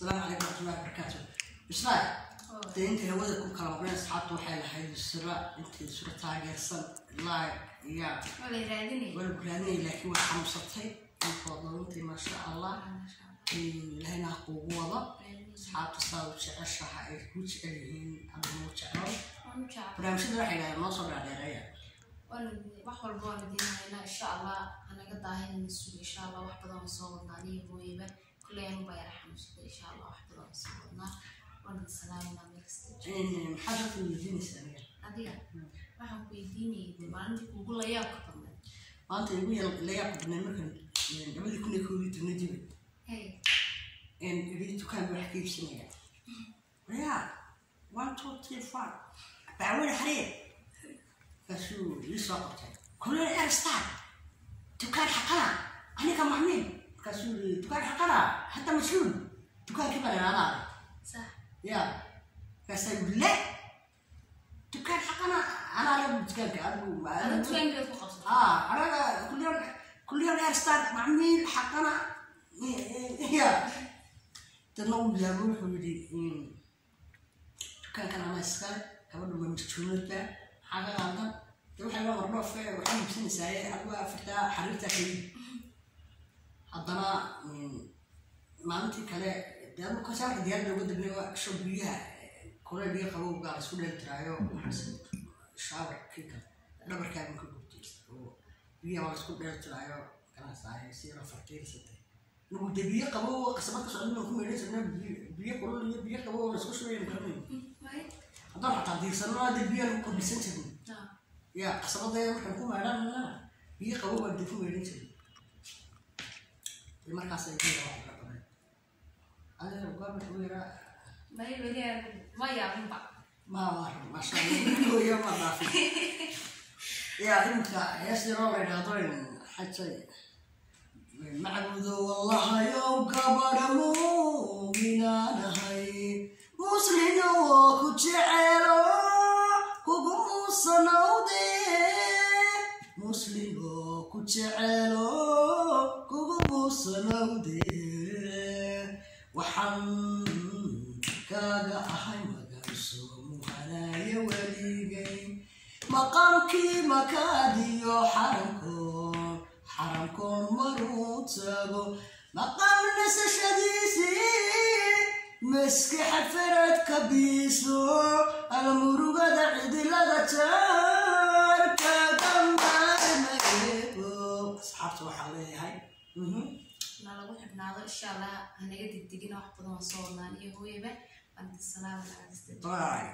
Asalaamu calaykum waraxmatullahi wabarakaatu. Israel, dee intay hawada ku kala maqleen asxaabta waxay lahayd Isra, intay Isra taageersan like ya. Waa la raadinaya. Waa lagu raadinaya, laakiin waa xanuunsatay inkood maasha Allah. Maasha Allah. Ilaahayna ha kuugu wado. Asxaabta saa u jeceshaha ay kuu jecel yihiin ama noo jeclo. Waan u jeclaa. Barnaamijyada waxay yidhahdeen noo soo dhaadheereeya. Wax walba waan idiin insha Allah, hanaga daahin, suga insha Allah, wax badan waan soo wadnaa aniga hooyaba. Kulley anigu baa yara xanuunsaday. Insha Allah wax badan waan soo wadnaa. Waan idin salaaminaa meel kasta. Maxaad dadka weydiinaysaa aniga? Adiga waxaan ku weydiinayay dee maalintii kuugu la yaabka badnayd. Maanta igu la yaabka badnayd markan 2011-dii Hey. Iri dukaan baa wax ka iibsanaya, ya, 1 2 3 4 bacweyne xariir, markaasuu ii soo qabtay kuleel airstar dukaan xaqana aniga macmiil. Markaasuu yiri dukaan xaqana hadda mashuul dukaankii baan ilaalaada. Sax. Ya, markaasaa yiri le dukaan xaqana anaa le dukaanka adigu. Ada dukaankeed ku qabsatay. Ah, anaga kulliyoon kulliyoon airstar macmiil xaqana ya. Dadna uu yaabo, wuxuu yidhi dukaankan anaa iskale, gabadhu waa majjuunadba, maxaa ka qaldan? De waxay waa wardhoofe, waxay iibsanaysaa adigu afartaa xariirtaa ka iib. Haddana maalintii kale dee adigu kasaarka diyaarada uga degnay waa sho biyaha kuleyl iyo qabowga la isku dheeli tiraayo, shower-kii kale dhabarkaagan ka gubtay oo biyaha waa la isku dheeli tiraayo ganacsaay si yaro fartiirsatay nagu dee biyo qabow qasabad ka socda ku meedhan jirnaa, biyo kulul iyo biyo qabow la isku shubay garanay. May. Haddaan xataa diirsano dee biyo lagu kordhisan jirnay. Ya, qasabadayda markaan ku meedhanana biyo qabow baan dee ku meedhan jirnay. Dee markaas ay biyaha wax ka badan adiga goor wuxuu yaraa. May, weli anigu ma yaabinba. Ma masha Allah, ma dhaafin ya. Imika hees yaroo la yidhaahdo xajay macbudo wallahayow gabadha muuminaanahay muslino oo ku jecelo kugu muusanowde, muslimo ku jecelo kugu muusanowde, waxaan kaaga ahay maganso muhanaaye weligay maqaamkii makaadiyo xaramkoon xaramkoon maruu tago maqaam nasashadiisii maskaxa faradka biiso ama murugada cidilada jaarkaga maarmayeego. Asxaabta waxaan leeyahay Na lagu xidhnaado insha Allah, hanaga degdegina, wax badan waan soo wadnaa aniga hooyaba. Waan idin salaaminaa kasta. Bye.